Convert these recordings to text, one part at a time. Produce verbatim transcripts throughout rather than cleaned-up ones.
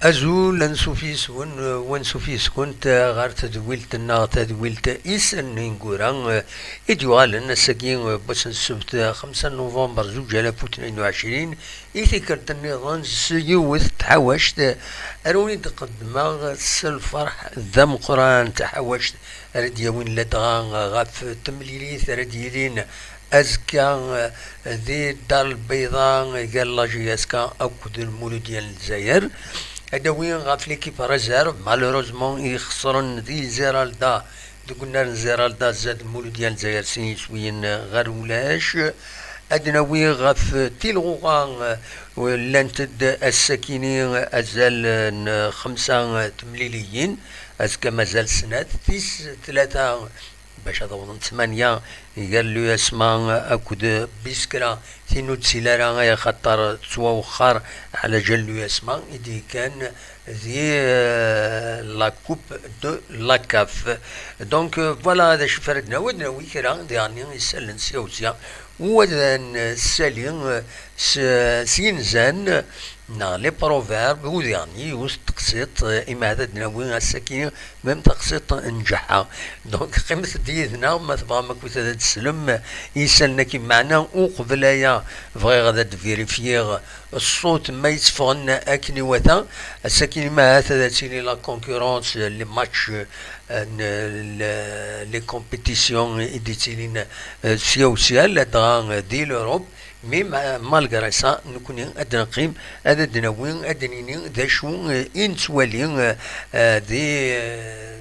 Azul, ansuf yis-wen, eh, wansuf yis-kent, eh, ɣer tedwilt-nneɣ, tadwilt Isallen Ineggura, eh, i d-yuɣalen ass-agi, eh, n wass n ssebt, eh, xemsa n november zuǧ alaf u tnin u ɛecrin, i tikkelt nniḍen s yiwet n tḥawact, eh, ara wen-id-qeddmeɣ s lferḥ d ameqqran, taḥawact ara d-yawin ladɣa ɣef temlilit ara d-yilin azekka, eh, di Dar Lbayḍa, gar la J S K akked Lmuludya n Lezzayer. Ad d-nawi ɣef l'équipe réserve, malheureusement, i ixesren di Ziralda, deg unnar n Ziralda, zad Lmuludya n Lezzayer sin yiswiyen, eh, ɣer ulac. Ad d-nawi ɣef Tilɣuɣa, eh, llant-d ass-akini azal n xemsa temliliyin, azekka mazal snat, tis tlata bac ad awḍen tmanya gar l'U S M A akked Biskra, tin ur d-tili ara, axaṭer tettwawexxer ɛla jal l'U S M A i d-yekkan di, euh, la Coupe de la CAF. Donc, euh, voilà, d acu ara d-nawi, ad d-nawi kra diɣen isallen sya u sya, u ad nsali, euh, s, s yinzan, neɣ les proverbes, u diɣen yiwet teqsiṭ, eh, imi ad d-nawi ass-agi même taqsiṭ n ǧeḥḥa. Donc, qqimet-d yid-neɣ ma tebɣam akkit ad d-teslem isallen-agi. Meɛna uqbel aya, bɣiɣ ad d-vérifier ṣṣut ma yetteffɣen akken iwata. Ass-agi, ma ahat ad tili la concurrence, les matchs, eh, n, le, les compétitions i d-yettilin, eh, sya u sya, ladɣa, eh, di l'Europe. Mais ma-, malgré ça, nekkni ad d-neqqim, ad d-nawi, ad d-nini d acu, eh, i nettwali, eh, eh, di, eh,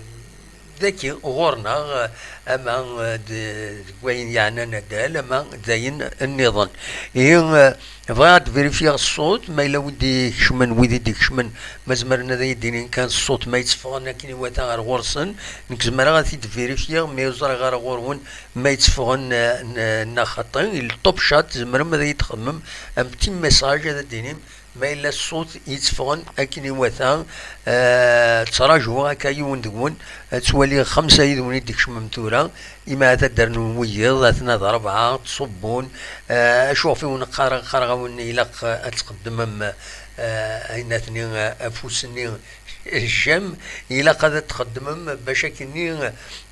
dagi ɣur-neɣ, eh, ama, eh, d-, deg wayen yeɛnan adal, ama d ayen nniḍen. Ihi, eh, bɣiɣ ad vérifier ṣṣut, ma yella wid ikecmen, wid i d-ikecmen, ma zemren ad iyi-d-inin kan ṣṣut ma yetteffɣen akken iwata ɣer ɣur-sen, nekk zemreɣ ad t-id-vérifier, mais ur ẓriɣ ara ɣur-wen ma yetteffɣen, eh, n-, neɣ xaṭi. Il top chat, tzemrem ad iyi-d-txedmem un petit message, ad d-tinim ma yella ṣṣut yetteffɣen akken iwata. Eh, ttrajuɣ akka yiwen deg-wen, ad twaliɣ xemsa yid-wen i d-ikecmen tura, imi ad d-rnun wiyiḍ, aten-a d rebɛa, ttṣubbun. Eh, acu ɣef i wen-qqareɣ? Qqareɣ-awen ilaq ad tqeddmem, eh, ayen atni, eh, afus-nni j'aime, ilaq ad txeddmem bac akkenni,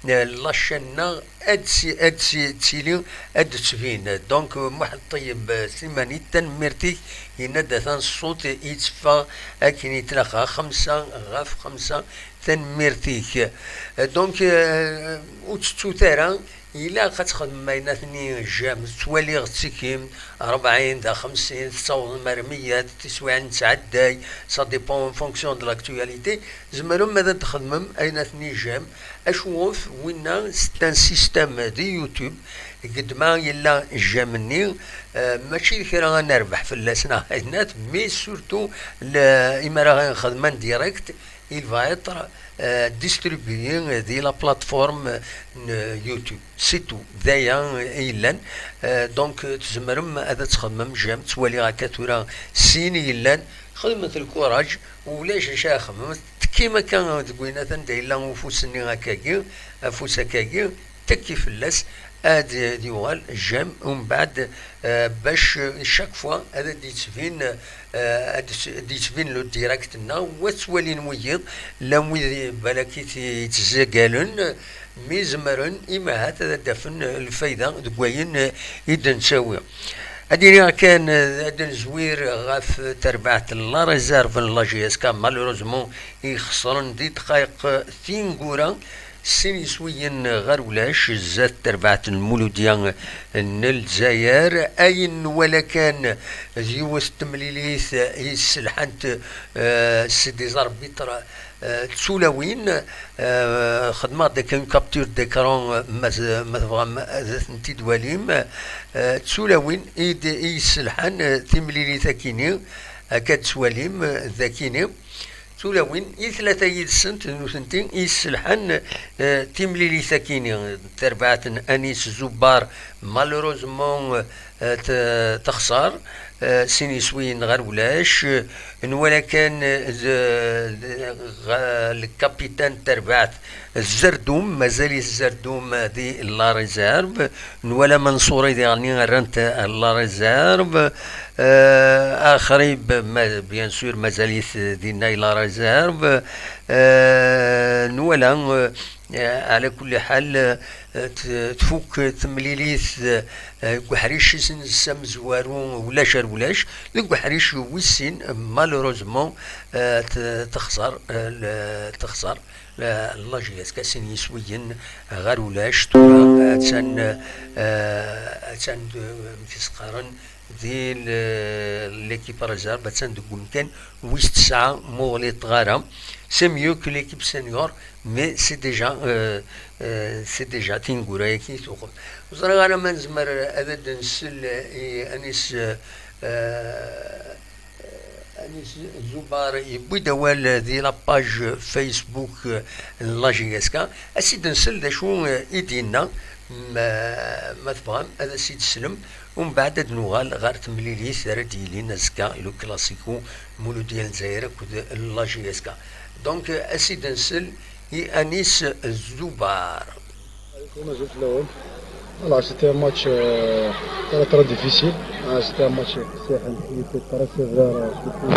eh, la chaîne-nneɣ ad si-, ad si-, tili, ad d-tbin. Donc, Muḥend Ṭeyyeb, eh, Sliman, tanemmirt-ik, yenna-d atan ṣṣut yetteffeɣ akken i tlaq, xemsa ɣef xemsa, tanemmirt-ik. Eh, donc, eh, ur tettut ara, ilaq ad txedmem ayen atni j'aime, ttwaliɣ ttikim, rebɛin, da xemsin, tettawḍem ar meyya, tiswiɛin nettɛedday, ça dépend en fonction de l'actualité. Tzemrem ad d-txedmem ayen atni j'aime. Acu ɣef winna, c'est un système di YouTube, gedma yella j'aime-nni, eh, mačči d kra ad nerbeḥ fell-as neɣ ayen at, mais surtout, le, imi ara nxedm en direct, il va être, euh, distribué di la plateforme n YouTube. C'est tout. D aya i yellan. Euh, donc, euh, tzemrem ad txedmem j'aime. Ttwaliɣ akka tura sin i yellan. Xedmet lkuraj. Ulac acu ara xedmem. Tekkim akka deg wayen atan da yella ufus-nni akkagi, afus akkagi. Tekki fell-as, ad d-yuɣal j'aime, umbeɛd, eh, bac, eh, chaque fois ad d-yettbin, eh, ad d-, ad d-yettbin le direct-nneɣ, wa ttwalin wiyiḍ, llan wid balak i t-, yettzaggalen, mi zemren, imahat ad d-afen lfayda deg wayen, eh, i d-nettawi. Ad iniɣ kan, eh, ad nezwir ɣef terbaɛt n la réserve n la J S K, malheureusement, i xesren di dqayeq tineggura, sin yiswiyen ɣer ulac, zdat terbaɛt n Lmuludya n Lezzayer. Ayen nwala kan d yiwet n temlilit i sselḥant, eh, s des arbitres, eh, d tulawin. Eh, xedmeɣ-d akka une capture d'écran, eh, ma t-, ma tebɣam ad tent-id-twalim. Eh, d tulawin i d-, i yesselḥan, eh, timlilit akini, akka d-twalim, eh, d akini. Tulawin i tlata yid-sent, d nutenti i yesselḥan, eh, timlilit akini. Tarbaɛt n Anis Zubbar, malheureusement, eh, t-, texṣer, eh, sin yiswiyen ɣer ulac. Nwala kan, eh, z-, z-, ɣ-, le capitaine n terbaɛt, Zerdum, mazal-it Zerdum di la réserve. Nwala Mansouri diɣen rran-t la réserve. Euh, axrib, ma, bien sûr, mazal-it dinna i la réserve. Euh, nwala, euh, ala kulli ḥal, euh, t-, tfuk temlilit, euh, deg uḥric-is n amezwaru, ulac ar ulac, deg uḥric wis sin, malheureusement, euh, t-, texẓer, euh, le-, texẓer, euh, la J S K sin yiswiyen ɣer ulac. Tura attan, euh, attan, euh, amek i s-qqaren, di l-, l'équipe réserve, attan deg umkan wis tesɛa, ma ur ɣliṭeɣ ara. C'est mieux que l'équipe senior, mais c'est déjà, euh, euh, c'est déjà tineggura-agi i tuɣem. Ur ẓriɣ ara ma nezmer ad d-nsel i Anis, euh, euh, Anis Zubar, yewwi-d awal di la page Facebook, euh, n la J S K. Ad s-id-nsel d acu, euh, i d-yenna, ma, ma tebɣam ad as-id-teslem. Umbeɛd ad nuɣal ɣer temlilit ara d-yilin azekka, le classico, Mulud Dya n Lezzayer akked la J S K. Donc, ad s-id-nsel i Anis Zubar. Voilà, c'était un match, euh, très, très difficile. Ah, c'était un match qui était très sévère, euh, surtout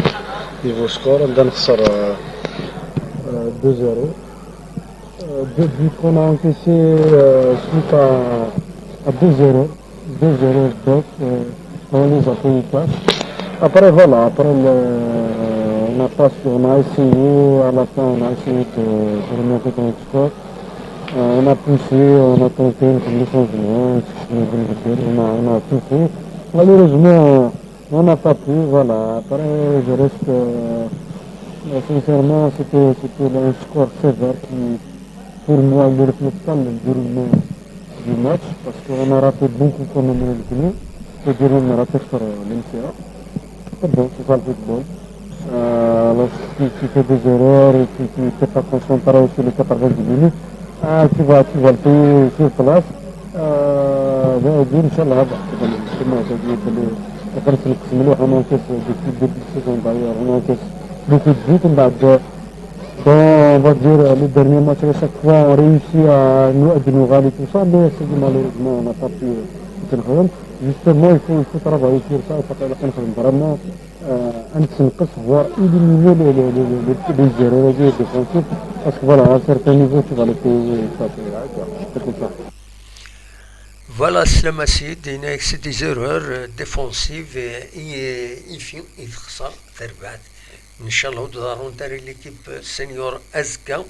niveau score. On a euh, deux zéro. Euh, deux buts qu'on a encaissés, euh, suite à, à deux erreurs. Deux erreurs bêtes, euh, on les a payées cash. Après, voilà, après, le, on a pas, on a essayé, à la fin, on a essayé de, de remonter dans le score. Euh, on a poussé, on a tenté un peu le changement, on a, on a tout fait. Malheureusement, on n'a pas pu, voilà. Après, je reste, euh, euh, sincèrement, c'était, c'était un score sévère qui, pour moi, il ne reflète pas le déroulement du match, parce qu'on a raté beaucoup quand même, c'est-à-dire on a raté sur, euh, l'M C A. C'est bon, c'est ça le football. Euh, lorsque tu fais des erreurs et que tu n'es pas concentré sur les quatre-vingt-dix minutes, ah, tu vas, tu vas le payer sur place. Euh, ben, Dieu, Inch'Allah, bah, c'est bon, justement, ça dit que le, on a fait le match, on a encaissé depuis le début de saison, d'ailleurs, on a encaissé beaucoup de buts, on a de, bon, on va dire, les derniers matchs, à chaque fois, on réussit à nous, à nous rallier tout ça, mais c'est que malheureusement, on n'a pas pu, euh, justement, il faut, il faut travailler sur ça, il faut travailler vraiment, euh, à ne pas voir éliminer les, les, les, les, les erreurs défensives, parce que voilà, à un certain niveau, tu vas les payer, ça, c'est, c'est comme ça. Voilà, Slam Acid, il y a des erreurs, euh, défensives, euh, et, euh, il fait, il fait ça, faire battre. Ncallah ur d-ḍerrunt ara i l'équipe senior azekka.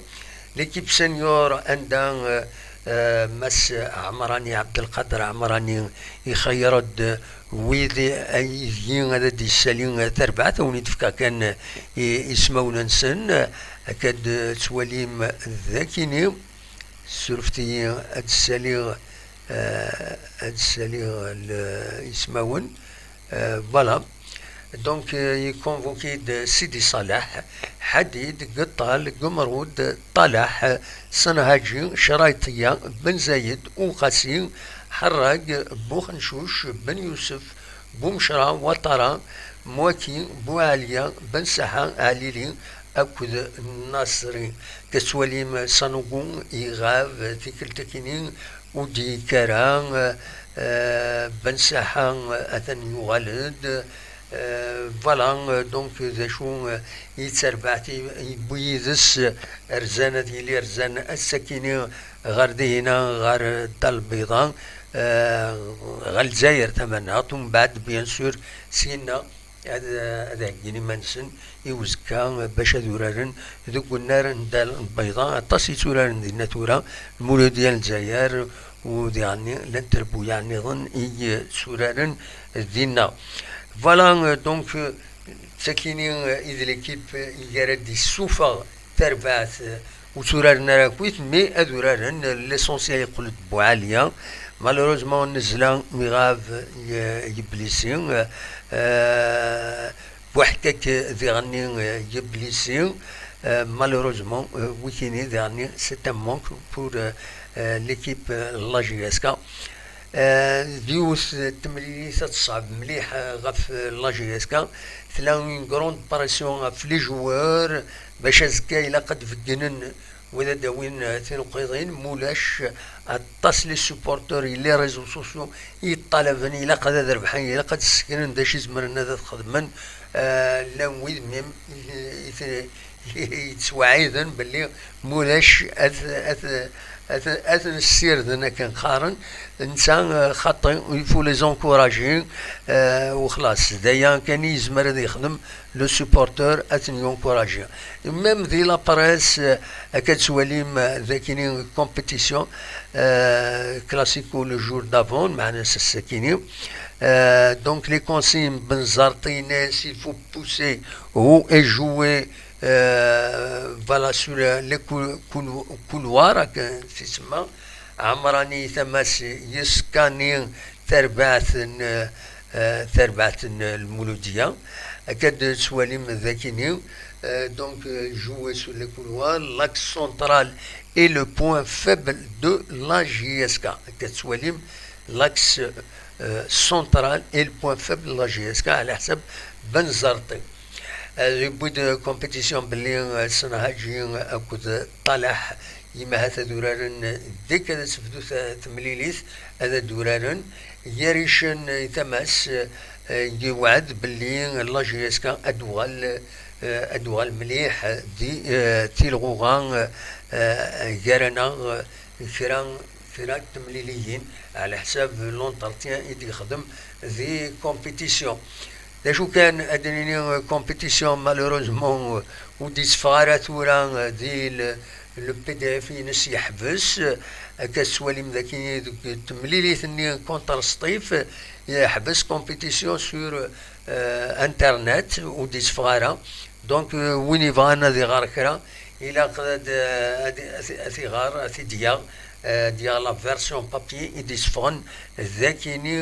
L'équipe senior anda, euh, euh, Mass Ɛemrani, Ɛebdelqader Ɛemrani, ixeyyer-d wid aydeg ara d-yessali tarbaɛt, ad wen-d-fkeɣ kan i, ismawen-nsen, akka d-twalim d akini. Surfet-iyi ad d-ssaliɣ, euh, ad d-ssaliɣ l-, ismawen. Euh, voilà. Donc, euh, yeconvoqué-d Sidi Saleh, Hadid, Gettal, Gemrud, Taleh, Sanhaji, Chraytia, Ben Zayed, Ouqassi, Harrag, Bouxenchouch, Ben Youssef, Boumchra, Ouattara, Mouaki, Boualia, Ben Saha, Alili, akked Nasri. Tettwalim Sanogo iɣab tikkelt-akini ur d-yekki ara, euh, Ben Saha atan yuɣal-d. Euh, voilà, euh, donc d acu, euh, i d tarbaɛt i, yewwi yid-es, euh, rzan ad yili rzan ass-akini ɣer dihina, ɣer Dda Lbiḍa, euh, ɣer Lezzayer tamaneɣt, umbeɛd, bien sûr, syenna ad, ad heggin iman-nsen i uzekka bac ad uraren deg unnar n Dda Lbiḍa. Aṭas i tturaren dinna tura, Lmuludya n Lezzayer, u diɣenni llant trebbuyaɛ nniḍen i tturaren dinna. Voilà, euh, donc, euh, d takini, euh, i d l'équipe, euh, i ara d-issufeɣ tarbaɛt, euh, ur tturaren ara akkit, mais ad uraren, euh, l'essentiel yeqqel-d Buɛaliya. Malheureusement, Nezla iɣab, euh, yeblisi, euh, euh, Buḥkak, euh, diɣenni, euh, yeblisi. Euh, malheureusement, euh, wikini diɣenni, c'est un manque pour, euh, euh, l'équipe, euh, la J S K. Euh, d yiwet n temlilit ad teṣɛeb mliḥ, euh, ɣef, euh, la J S K. Tella une grande pression ɣef les joueurs, bac azekka ilaq ad beggnen wid ad d-awin, eh, tineqqiḍin, mulac, eh, aṭas les supporteurs i les réseaux sociaux i yeṭṭalaben, ilaq ad, ad rebḥen, ilaq ad sseknen d acu i zemren ad, ad xedmen, eh, llan wid même i, i, i yettweɛiden belli mulac ad, ad, ad, ad ten-ssirden akken qqaren, netta, eh, xaṭi, il faut les encourager, eh, u xlas, d aya kan i yezmer ad yexdem le supporteur ad ten-yencourager. Même di la presse, euh, akka tettwalim, euh, d akini compétition, euh, classico le jour d'avant, meɛna s-, s-, akini. Euh, donc les consignes, ben Zartines, il faut pousser haut et jouer, euh, voilà, sur le, les cou-, cou-, couloirs, akka tsemma. Amrani Tamas yeskani tarbaɛt n, eh, tarbaɛt n Lmuludiya. Akka d-tettwalim d akini, eh, donc, eh, jouer sur les couloirs, l'axe central est le point faible de la J S K. Akka tettwalim l'axe, eh, central est le point faible de la J S K, ɛla ḥsab Ben Zarti. Eh, yewwi-d compétition belli, eh, Senhaji akked Ṭalaḥ, yemma-, ahat ad uraren, deg ad tebdu t-, temlilit, ad ad uraren. Gar icen, eh, Tamas, eh, yewɛed belli la J S K ad tuɣal, eh, ad tuɣal mliḥ di, eh, tilɣuɣa, eh, gar-aneɣ, eh, kra, kra n temliliyin, ɛla ḥsab l'entretien i d-yexdem di compétition. D acu kan, ad d-nini, eh, compétition, malheureusement, eh, ur d-yetteffeɣ ara tura, eh, di le, le P D F-ines yeḥbes, eh, akka tettwalim dagi deg temlilit-nni contre Sṭif, eh, yeḥbes compétition sur, eh, internet, ur d-yetteffeɣ ara. Donc, eh, win yebɣan ad iɣer kra, ilaq ad, ad, ad, ad iɣer, ad t-id-yaɣ, eh, ad yaɣ la version papier i d-yesseffɣen d akini,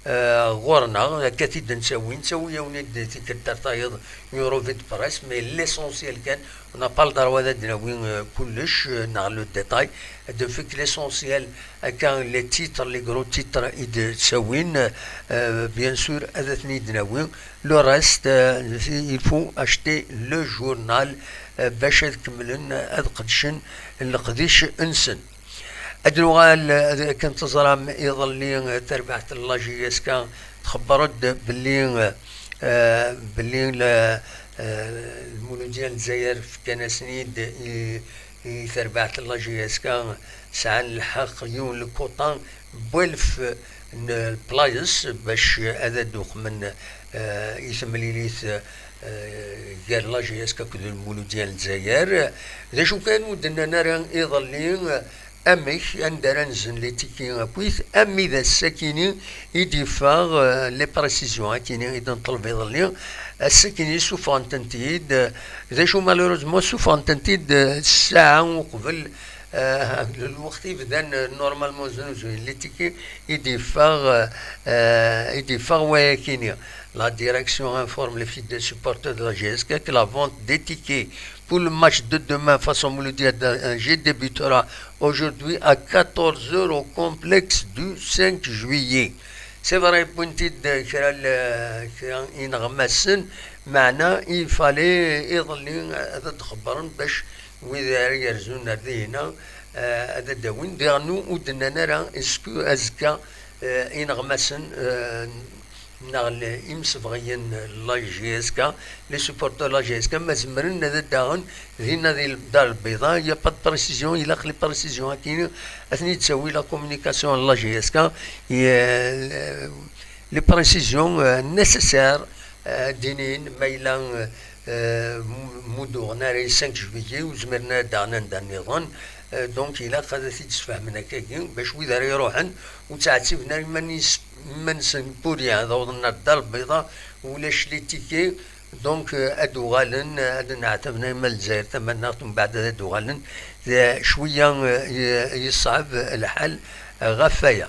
eh, ɣur-neɣ, akka t-id-nettawi, nettawi-yawen-id tikkelt ar tayeḍ, une revue de presse, mais l'essentiel kan, on n'a pas le droit ad d-nawi, eh, kullec, eh, neɣ le détail, ad d-nfek l'essentiel, akka les titres, les gros titres i d-ttawin, eh, bien sûr, ad ten-id-nawi. Le reste, euh, il faut acheter le journal, euh, bac ad kemmlen ad qedcen leqdic-nsen. Ad nuɣal, euh, akken teẓram iḍelli, euh, tarbaɛt n la J S K txebber-d belli, euh, belli la, euh, Lmuludya n Lezzayer fkan-asen-id i, i tarbaɛt n la J S K sɛan lḥeqq yiwen lkuṭa n walef n playes bac ad d-uqmen, eh, i temlilit, eh, gar la J S K akked Lmuludya n Lezzayer. D acu kan ur d-nnan ara iḍelli, eh, amek, anda ara nzen les tickets akkit, armi d ass-akini i d-yeffeɣ, eh, les précisions akini i d-neṭleb iḍelli. Ass-akini suffɣen-tent-id. D acu, malheureusement, suffɣen-tent-id, eh, ssaɛa uqbel, eh, lweqt i bdan, eh, normalement znuzuyen les tickets i d-yeffeɣ, eh, eh, i d-yeffeɣ wayakini. La direction informe les fidèles supporters de la J S K que la vente des tickets pour le match de demain face au Mouloudia d'Alger débutera aujourd'hui à quatorze heures au complexe du cinq juillet. C'est vrai, wwin-t-id kra l-, kra ineɣmasen, meɛna il fallait iḍelli ad d-xebbren bac wid ara yerzun ar dihina, eh, ad d-awin. Diɣen ur d-nnan ara est-ce que azekka, eh, ineɣmasen, eh, neɣ l-, imsebɣiyen n la J S K, les supporters de la J S K, ma zemren ad d-aɣen dinna di Dar Lbeyḍa. Il y a pas de précision, ilaq les précisions akini ad ten-id-tawi la communication n la J S K, i, eh, les précisions, eh, nécessaires, eh, d-inin ma yella, eh, mu-, mu d-uɣen ara i cinq juillet, ur zmiren ara d-aɣen anda nniḍen. Eh, donc ilaq ad t-id-sfehmen akkagi, bac wid ara iruḥen ur ttɛettiben ara iman-is, iman-nsen pour rien, ad awḍen ar Dar Lbeyḍa, ulac les tickets, donc, eh, ad uɣalen, eh, ad nɛetben ayma Lezzayer Tamannaɣt, mbeɛd ad d-uɣalen, eh, cwiya, eh, y-, yeṣɛeb lḥal, eh, ɣef waya.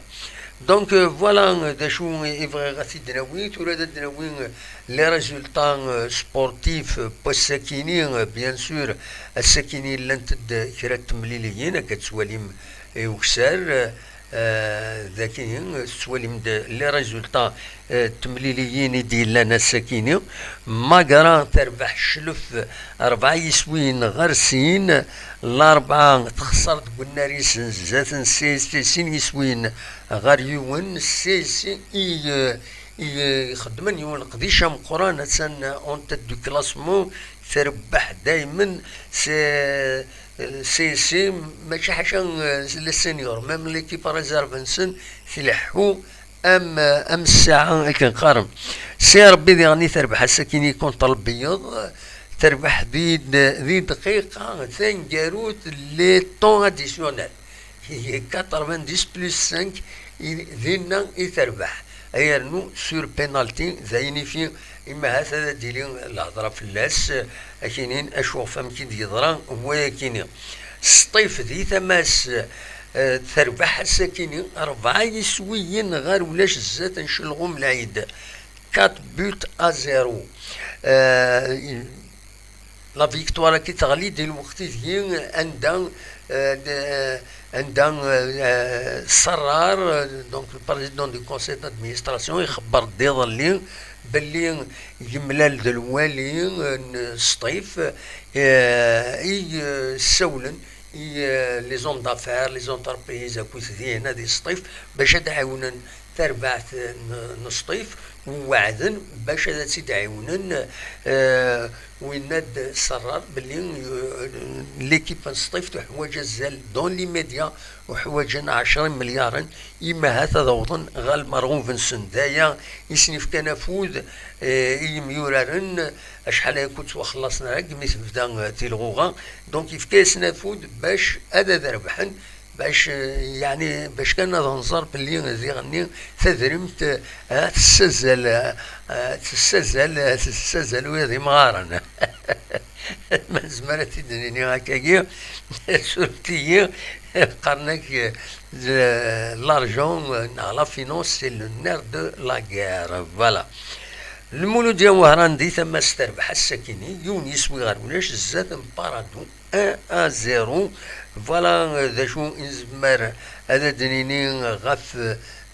Donc, eh, voilà, eh, d acu i bɣiɣ ad t-id-nawi. Tura ad d-nawi, eh, les résultats, eh, sportifs, eh, n wass-akini, eh, bien sûr, ass-akini llant-d kra n temliliyin, akka tettwalim i ukessar, eh, Eh, dagi tettwalim-d les résultats, eh, n temliliyin i d-yellan ass-akini. Magra terbeḥ Cclef rebɛa yiswiyen ɣer sin, Larebɛa texṣer deg unnar-is zdat n C S C sin yiswiyen ɣer yiwen. C S C i, eh, i, eh, ixeddmen yiwen leqdic ameqqran, attan en tête du classement, trebbeḥ daymen. C'est, c'est, c'est, mačči ḥaca, euh, les seniors, même l'équipe réserve-nsen tleḥḥu am, am ssaɛa akken qqaren. Si Rebbi diɣen i terbeḥ ass-akini contre Lbeyyeḍ, terbeḥ di, di dqiqa taneggarut, le temps additionnel. quatre-vingt-dix plus cinq, i, dinna i terbeḥ. Ay rnu sur penalty, d ayen ifi, imi ahat ad d-tili lhedra fell-as, ad k-inin acu ɣef amek i d-yeḍra wayakini. Sṭif di tama-s, eh, terbeḥ ass-akini, rebɛa yiswiyen ɣer ulac zdat n Celɣum Lɛid. Quatre buts à zéro. Eh, La victoire-agi teɣli di lweqt ideg anda, eh, d-, anda, eh, Serrar, eh, donc le président du conseil d'administration, ixebber-d iḍelli belli yemlal d lwali, eh, n Sṭif, eh, i, eh, ssawlen i, eh, les hommes d'affaires, les entreprises, akked din ad Sṭif, bac ad ɛiwnen tarbaɛt n, n Sṭif, weɛden bac ad tt-id-ɛiwnen, eh, winna d Serrar belli, eh, l'équipe n Sṭif tuḥwaǧ azal dans l'immédiat, uḥwaǧen ɛecra imelyaren, imi ahat ad awḍen ɣer lmerɣub-nsen. D aya i sen-ifkan afud, eh, i yimyuraren, acḥal aya ur ttwaxellaṣen ara, imi tebda, eh, tilɣuɣa. Donc, yefka-yasen afud bac ad, ad rebḥen, bac, eh, yeɛni, bac kan ad nẓer belli diɣenni tadrimt, eh, tessazal, eh, tessazal, eh, tessazal ula d imɣaren. Ma nezmer ad t-id-nini akkagi, suref-iyi, qqaren-ak, eh, l'argent, eh, neɣ la finance, c'est le nerf de la guerre. Voilà. Lmuludya Wehran di tama-s terbeḥ ass-akini, yiwen yiswi ɣer ulac, zdat n Paradou, un à zéro. Voilà, eh, d acu i nezmer ad d-nini ɣef,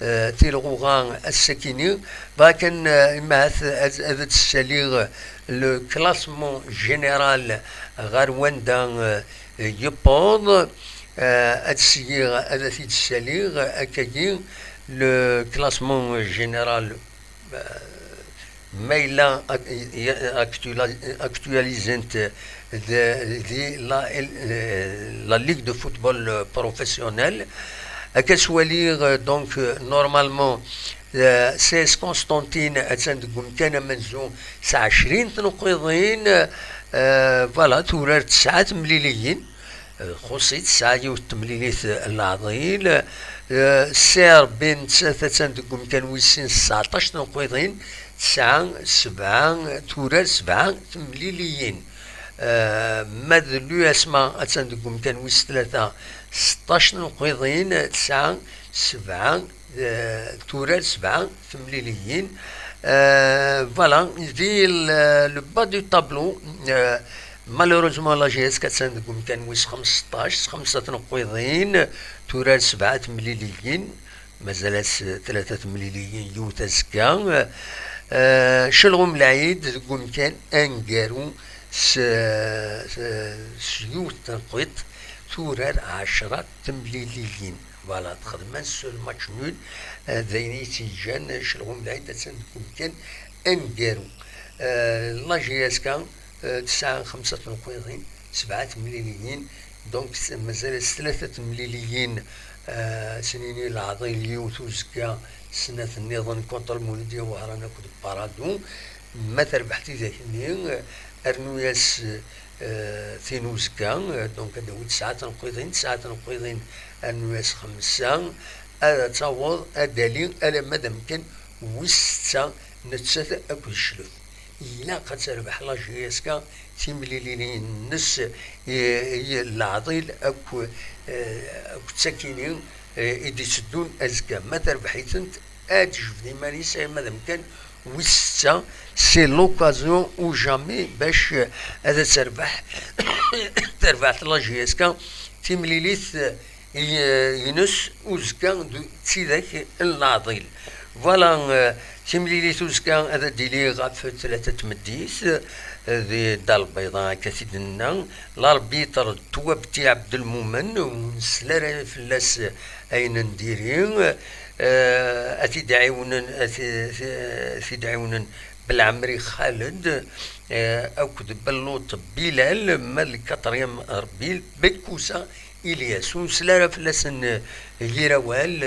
eh, tilɣuɣa ass-akini. Bɣiɣ kan, eh, imi ahat ad, ad d-ssaliɣ le classement général ɣer wanda, eh, yewweḍ, eh, ad syiɣ, ad t-id-ssaliɣ, akkagi, le classement général, eh, ma yella ak-, y-, actuali-, actualisent de, di la, eh, la Ligue de football professionnel. Akka swaliɣ, eh, donc, eh, normalement, eh, C S Constantine attan deg umkan amenzu s ɛecrin tneqqiḍin, eh, voilà, turar tesɛa temliliyin, eh, txuṣ-itt, tesɛa yiwet temlilit, eh, n leɛḍil, eh, Serbie nettat attan deg umkan wis sin s tseɛṭac tneqqiḍin, tesɛa sebɛa, turar sebɛa temliliyin. Eh, ma d l'U S M A attan deg umkan wis tlata, seṭṭac tneqqiḍin, tesɛa sebɛa, eh, turar sebɛa temliliyin. Eh, voilà, di le, le bas du tableau, eh, malheureusement la J S K attan deg umkan wis xemseṭṭac, s xemsa tneqqiḍin, turar sebɛa temliliyin, mazal-as tlata temliliyin, yiwet azekka. Eh, Celɣum Lɛid deg umkan aneggaru s, s, s yiwet tneqqiḍt, turar ɛecra temliliyin. Voilà, txedm un seul match nul, eh, d ayen i tt-yeǧǧan Celɣum Lɛid attan deg umkan aneggaru. Eh, la J S K, eh, tesɛa xemsa tneqqiḍin, sebɛa temliliyin, donc s-, mazal-as tlata temliliyin, eh, s-nini leɛḍil yiwet uzekka, snat nniḍen contre Lmuludya Wehran akked Paradou. Ma terbeḥ tidak-nni, eh, rnu-yas, eh, tin uzekka, eh, donc ad d-tawi tesɛa tneqqiḍin, tesɛa tneqqiḍin, rnu-yas xemsa, ad taweḍ ad d-tali alamma d amkan wis setta, nettat akked Cclef. Ilaq ad terbeḥ la J S K timlilin-nnes, i, i leɛḍil akk, eh, akked takini, eh, i d-itteddun azekka. Ma terbeḥ-itent, ad tejbed iman-is arma d amkan wis setta. C'est l'occasion ou jamais bac, eh, ad terbeḥ, terbeḥ la J S K timlilit, eh, i-, ines uzekka d, d tidak n leɛḍil. Voilà, euh, timlilit uzekka ad d-tili ɣef tlata tmeddit, euh, di Dda Lbayḍa, akka t-id-nenna. L'arbitre d Twabti Ɛebdelmumen, ur nsell ara fell-as ayen n diri. Euh, ad t-id-ɛiwnen, ad t-, ad t-id-ɛiwnen Belɛemri Xaled, euh, akked Belluṭ Bilal, ma d le quatrième arbitre, Bekkusa Ilyas. Ur nsell ara fell-asen, euh, yir awal,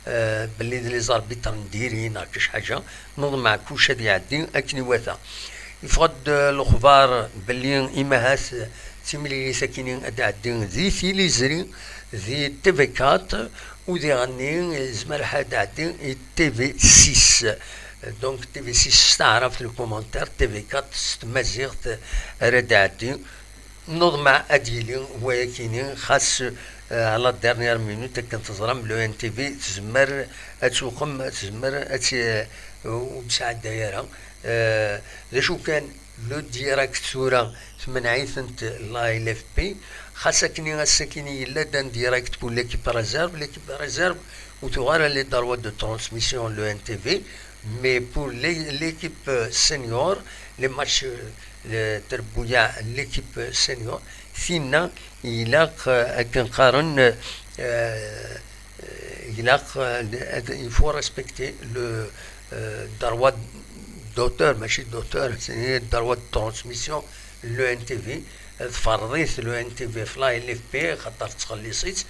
euh, belli d les arbitres n diri neɣ kečč ḥaǧa, neḍmeɛ kullec ad iɛeddi akken iwata. Yeffeɣ-d, euh, lexbar belli imahat, euh, timlilit akkin ad d-tɛeddi di Tiliẓri, di T V quatre, u diɣenni yezmer ad d-tɛeddi i T V six. Donc T V six s taɛrabt, le commentaire, T V quatre s tmaziɣt ara d-tɛeddi. Neḍmeɛ ad d-yili wayakini, xas, euh, à la dernière minute, akken teẓram, le N T V tezmer ad tuqem, tezmer ad tt-, ur d-tesɛedday ara. Euh, d acu kan, le direct tura temneɛ-itent la L F P, xas akken ass-akini yella-d un direct pour l'équipe réserve, l'équipe réserve ur tuɣ ara les droits de transmission, le N T V, mais pour les, l'équipe, euh, senior, les matchs, euh, le trebbuyaɛ n l'équipe, euh, senior, tinna ilaq, euh, akken qqaren, euh, euh, ilaq, euh, ad, il faut respecter le, euh, droit d'auteur, mačči d'auteur, c'est le droit de transmission, le N T V, euh, tferḍ-it le N T V f la L F P, xaṭer tettxelliṣ-itt.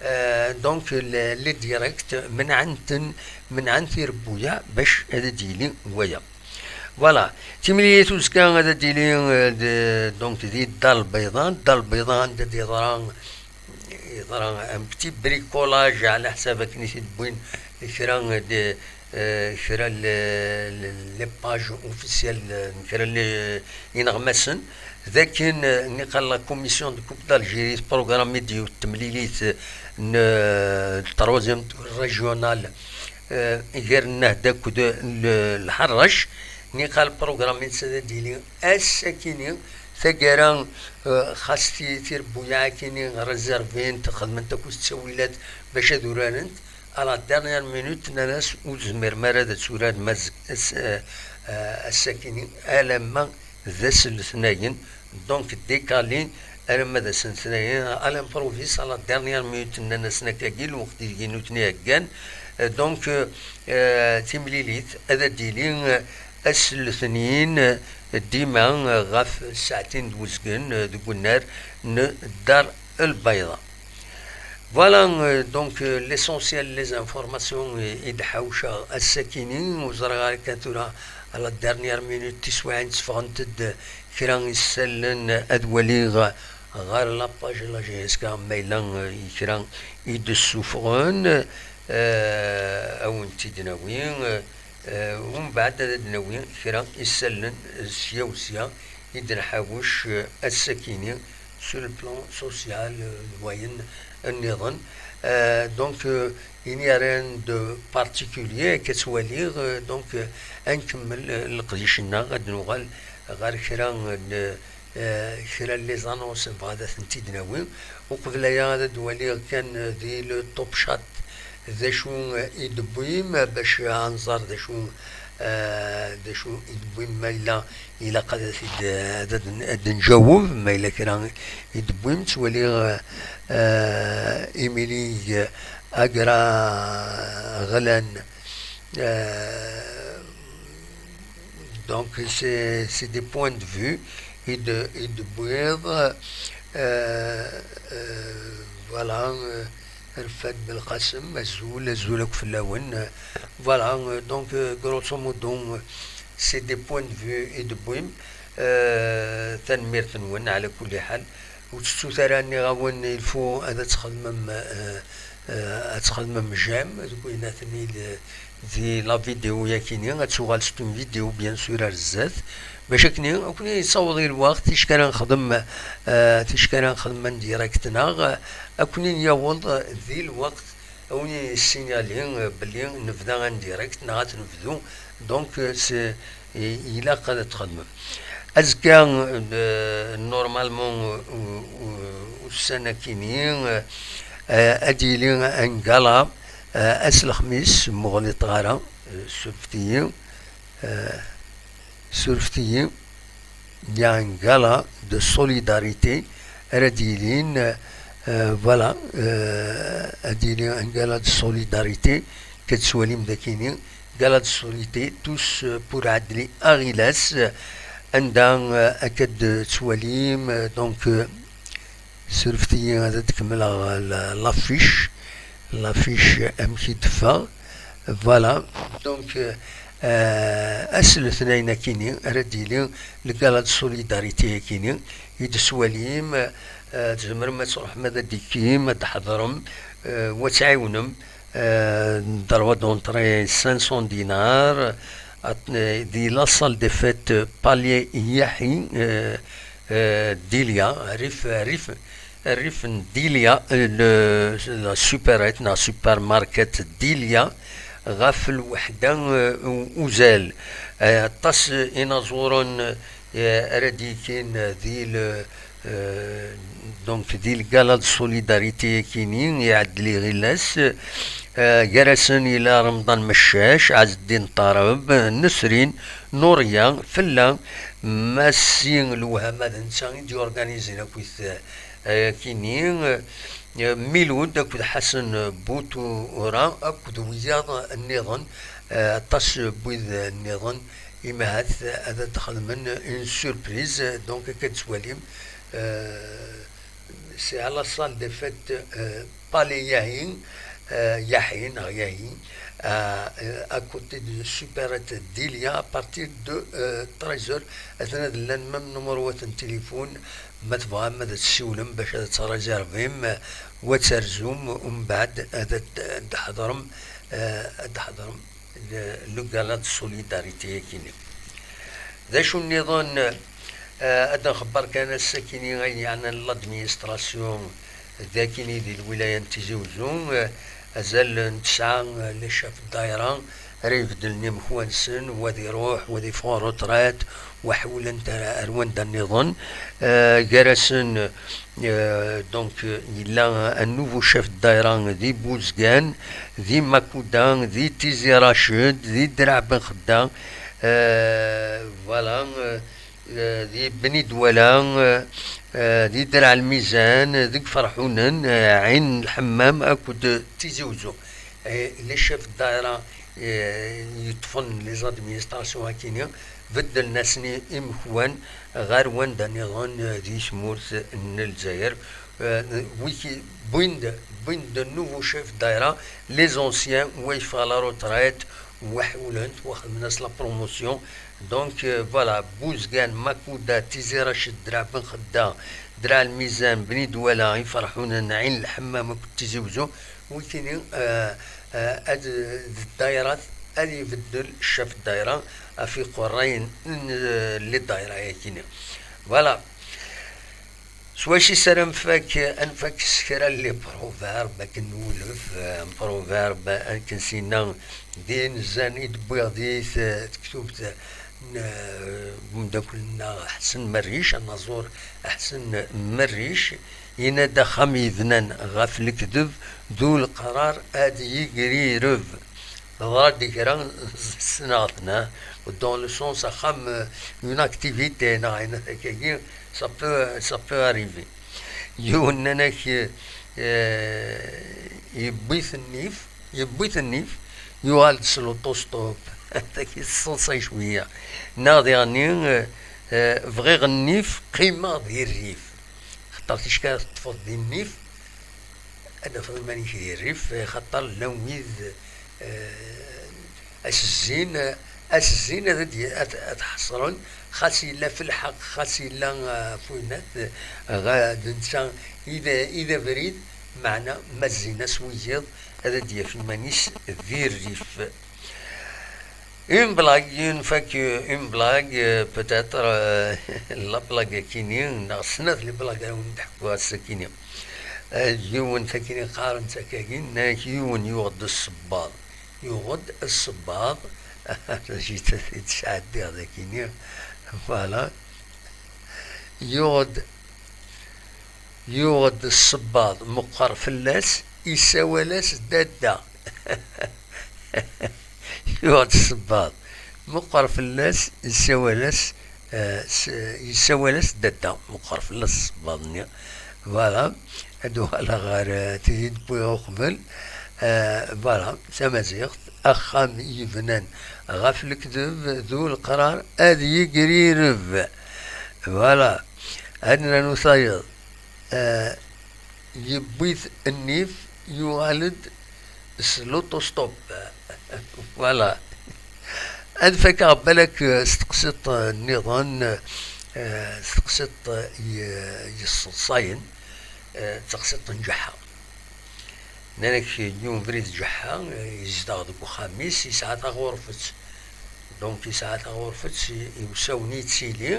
Euh, donc, le, les directs, menɛen-ten, menɛen tirebbuyaɛ bac ad d-yili waya. Voilà. Timlilit uzekka ad d-tili, euh, de, donc, di Dda Lbayḍa. Dda Lbayḍa anda d-yeḍra, yeḍra un petit bricolage ɛla ḥsab akken i t-id-wwin kra de, euh, kra le, le, les pages officielles, euh, kra le, ineɣmasen. D akken, euh, niqal la commission de Coupe d'Algérie tprogrammi-d yiwet temlilit, euh, n, euh, troisième tour régional, euh, gar Nnehda akked, euh, le, Lḥerrac. Niqal programmi-nsen ad d-yili ass-akini, taggara, euh, xas ti-, tirebbuyaɛ-akini réservent, xedment akked ttawilat bac ad urarent. À la dernière minute, nnan-as ur tezmirem ara ad turarem azek-, ass-, euh, euh, ass-akini, alamma d ass n letnayen. Donc, décalé alamma d ass n letnayen, à l'improviste, à la dernière minute, nnan-asen akkagi, lweqt ideg i nutni heggan. Euh, donc, euh, euh, timlilit ad d-tili, euh, ass n letniyen, euh, dima, euh, ɣef ssaɛtin d uzgen, euh, deg unnar n Dar Lbayḍa. Voilà, euh, donc, euh, l'essentiel, les informations, euh, i d-ḥawceɣ ass-akini. Ur ẓriɣ ara kan tura, à la dernière minute, tiswiɛin tteffɣent-d kra isallen ad waliɣ ɣer la page n la J S K, ma yella, euh, kra i d-ssufɣen, euh, ad wen-t-id-nawi, euh, euh, umbeɛd ad d-nawi kra isallen, euh, sya u sya i d-nḥawec, euh, ass-akini, sur le plan social, euh, d wayen nniḍen. Euh, donc, euh, il n'y a rien de particulier, akka ttwaliɣ, euh, donc, euh, ad nkemmel, euh, leqdic-nneɣ, ad nuɣal ɣer kra n, euh, kra n les annonces, nebɣa ad tent-id-nawi. Uqbel aya, ad d-waliɣ kan, euh, di le Top Chat, d acu, euh, i d-tewwim, bac ad nẓer d acu, euh, d acu i d-tewwim, ma yella ilaq ad t-id-, ad, ad, ad nǧaweb, ma yella kra i d-tewwim. Ttwaliɣ, euh, euh, Émilie Agraɣlan, euh, donc c'est, c'est des points de vue i d-, i d-tewwiḍ, euh, euh, voilà, euh, Rfad Belqasem, azul, azul akk fell-awen. Euh, voilà, euh, donc, euh, grosso modo, euh, c'est des points de vue i d-tewwim. Euh, tanemmirt-nwen, ɛla kulli ḥal. Ur tettut ara, nniɣ-awen, il faut ad txedmem, euh, euh, ad txedmem j'aime, deg wayen atni le-, di la vidéo yakini, ad tuɣal c'est une vidéo, bien sûr, ar zdat. Bac akni, akni yettaweḍ i lweqt, ticki ara nexdem, euh, ticki ara nexdem en direct-nneɣ, euh, akni yaweḍ, euh, di lweqt, ad wen-yessignali, euh, belli nebda en direct, neɣ ad nebdu. Donc, euh, c'est, i-, ilaq ad txedmem. Azekka, euh, normalement, euh, u-, u-, ussan akini, euh, Eh, ad d-yili un gala, eh, ass n lexmis, ur ɣliṭeɣ ara, eh, surfet-iyi, eh, surfet-iyi, il y a un gala de solidarité ara d-yilin, eh, voilà, eh, ad d-yili un gala de solidarité, akka tettwalim dagini, gala de solidarité, tous, eh, pour Adli Aɣilas, anda, eh, akka d-tettwalim, eh, donc, eh, surfet-iyi ad d-kemmleɣ la, l'affiche, l'affiche amek i d-teffeɣ. Voilà. Donc, euh, ass n letnayen akini ara d-yili le gala de solidarité akini i d-tettwalim, euh, tzemrem ad truḥem ad d-tekkim, ad d-tḥeḍrem, euh, u ad tɛiwnem, euh, droit d'entrée cinq cents dinars, at-, euh, di la salle des fêtes Palais Yahi, euh, euh, Dilia, rrif, rrif, rrif n Dilia, euh, le, la supérette, neɣ supermarket Dilia, ɣef lweḥda, euh, u-, uzal. Euh, aṭas, euh, inaẓuren, euh, ara d-yekkin, euh, di le, euh, donc, di le gala de solidarité akini, i Adli Ɣilas, euh, gar-asen yella Remḍan Meccac, Ɛezdin Ṭareb, Nesrin, Nuṛiya, Fella, Massi Lewhama d netta i d-yurganizin akkit, euh, akini, euh, Milud akked Ḥasen Butura akked wiyaḍ nniḍen, euh, aṭas n wid nniḍen, imi ahat ad d-xedmen une surprise, donc akka d-tettwalim, euh, c'est à la salle des fêtes, euh, Palais Yahi, euh, Yahi, neɣ Yahi, euh, euh, à côté de supérette Dilia, à partir de, euh, treize heures, atan ad llan même numéro n téléphone, ma tebɣam ad tessiwlem bac ad tṛazirvim, euh, u ad terzum, umbeɛd ad d-, ad d-tḥeḍrem, euh, ad d-tḥeḍrem le, le gala de solidarité akini. D acu nniḍen, eh, ad nxebber kan ass-akini ayen yeɛnan l'administration d akini di lwilaya n Tizi Uzzu, eh, azal n tesɛa, eh, le chef de daïra ara ibeddlen imekwa-nsen, wa ad iruḥ, wa ad iffeɣ en retraite, wa ḥewlen-t ar, ar wanda nniḍen, eh, gar-asen, eh, donc, eh, yella un nouveau chef de daïra di Buzgan, di Makuda, di Tizi Rached, di Draɛ Ben Xedda, euh, voilà, euh, euh, di Bni Dwala, euh, euh, di Draɛ Lmizan, deg Ferḥunen, euh, Ɛin Lḥemmam akked Tizi Uzzu. Et les chefs de daïra, euh, yeṭṭfen les administrations akini, beddlen-asen imekwan ɣer wanda nniḍen, euh, di tmurt n Lezzayer. Euh, wiki, wwin-d, wwin-d de nouveaux chefs de daïra, les anciens, wa yeffeɣ la retraite, wa ḥewlen-t, wa xedmen-as la promotion. Donc, euh, voilà, Buzgan, Makuda, Tizi Rached, Draɛ Ben Xedda, Draɛ Lmizan, Bni Dwala, Iferḥunen, Ɛin Lḥemmam akked Tizi Uzzu, wikini, euh, euh, ad, d ddayrat, ad ibeddel chef de daïra ɣef iqerrayen n, euh, les daïra-yakini. Voilà. S wacu i s ara nfak, ad nfak s kra n les proverbes akken nwulef, eh, proverbe akken sinna d inzan i d-wwiɣ di t-, tektubt n, eh, umeddakel-nneɣ Ḥsen Merric, anaẓur Ḥsen Merric, yenna-d: "Axxam yebnan ɣef lekdeb, d uleqrar ad yegrireb." Teḍra-d kra ssneɣ-ten, hein, dans le sens axxam, euh, une activité, neɣ ayen akkagi, ça peut, ça peut arriver. Yiwen nnan-ak, euh, yewwi-t nnif, yewwi-t nnif, yuɣal-d s l'auto-stop. Tagi teṣṣeḍṣay cwiya. Neɣ diɣenni, euh, euh, bɣiɣ nnif, qqimeɣ di rrif. Xaṭer ticki ara teṭṭfeḍ di nnif, ad tafeḍ iman-ik di rrif, xaṭer llan wid, eh, as-zzin, as-zzin ad d-, ad, ad ḥeṣren, xas yella f lḥeqq, xas yella, eh, f winat, eh, ɣa-, d netta i d, i d abrid, meɛna ma zzin-as wiyiḍ, ad d-yaf iman-is di rrif. Une blague, une fois que, une blague, euh, peut-être, euh, la blague akini, neɣ snat les blagues ara wen-d-ḥkuɣ ass-akini. Euh, yiwen takini qqaren-tt akkagi, nnan-ak yiwen yuɣ-d ssebbaḍ. Yuɣ-d ssebbaḍ. Jita i d-sɛeddiɣ dakini. Voilà. Yuɣ-d Yuɣ-d ssebbaḍ meqqer fell-as, issawal-as dadda. Yuɣ-d ssebbaḍ meqqer fell-as, issawal-as, eh, s-, issawal-as dadda, meqqer fell-as ssebbaḍ-nni. Voilà, ad uɣaleɣ ɣer, eh, tigi d-wwiɣ uqbel. Eh, voilà, tamaziɣt, axxam yebnan ɣef lekdeb d uleqrar ad yegrireb. Voilà, ad nernu tayeḍ. Eh, yewwi-t nnif, yuɣal-d s l'auto-stop. Voilà. Ad fakeɣ balak, eh, s teqsiṭ, eh, nniḍen, eh, s teqsiṭ, eh, y-, yesseḍsayen, eh, d teqsiṭ n Ǧeḥḥa. Nnan-ak yiwen ubrid Ǧeḥḥa, eh, yezdeɣ deg uxxam-is, yesɛa taɣurfet. Donc, yesɛa taɣurfet i, i usawen i yettili,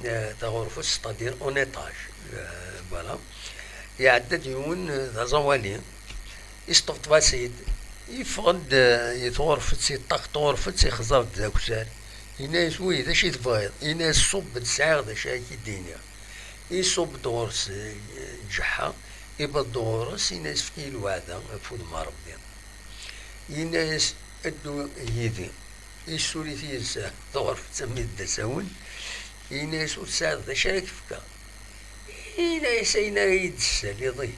eh, taɣurfet, c'est-à-dire en étage. Eh, voilà. Iɛedda-d yiwen, eh, d aẓawali, isṭebṭeb-as-id, yeffeɣ-d, eh, i tɣurfet, yeṭṭaq tɣurfet, ixẓer-d d akessar. Yenna-yas: "Wi, d acu i tebɣiḍ?" Yenna-yas: "Ṣubb-d, sɛiɣ d acu ara k-id-iniɣ." Iṣubb-d ɣur-s, eh, Ǧeḥḥa, iwweḍ-d ɣur-s, yenna-yas: "Efk-iyi lweɛda ɣef wudem n Ṛebbi." Yenna-yas: "Ddu yid-i." Yessuli-t yid-s ɣer tɣurfet am d asawen. Yenna-yas: "Ur tesɛiḍ d acu ara k-fkeɣ." Yenna-yas: "Ayen ara yi-d-tessaliḍ ihi."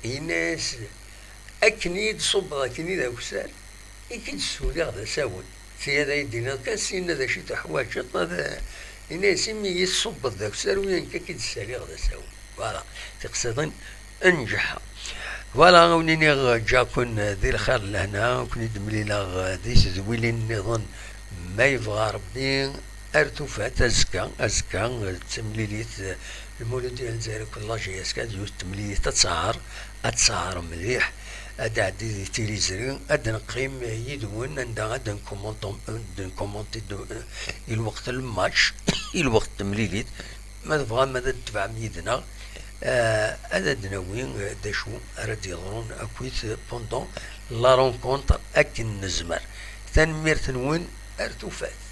Yenna-yas: "Akken i yi-d-ṣubbeḍ akken i d akessar, i k-id-ssuliɣ d asawen. Tura ad yi-d-tiniḍ kan syenna d acu i tuḥwaǧeḍ, ad," yenna-yas, "imi i yi-tṣubbeḍ d akessar, wi nekk ad k-id-ssaliɣ d asawen." Voilà, tiqsiḍin n Ǧeḥḥa. Voilà, a wen-iniɣ ǧǧiɣ-ken di lxir d lehna, a ken-id-mlileɣ di tedwilin nniḍen, ma yebɣa Ṛebbi. Ar tufat, azekka, azekka, d timlilit, Lmulud Lezzayer akked la J S K, d yiwet n temlilit ad tɛer, ad tɛer mliḥ, ad d-tɛeddi di tiliẓri, ad d-neqqim yid-wen anda ad d-nkumunṭu-, ad d-nkumunṭi d-, i lweqt n lmatch, i lweqt n temlilit, ma tebɣam ad d-tebɛem yid-neɣ, eh, ad d-nawi, eh, d acu ara d-yeḍrun akkit pendant la rencontre akken nezmer. Tanemmirt-nwen, ar tufat.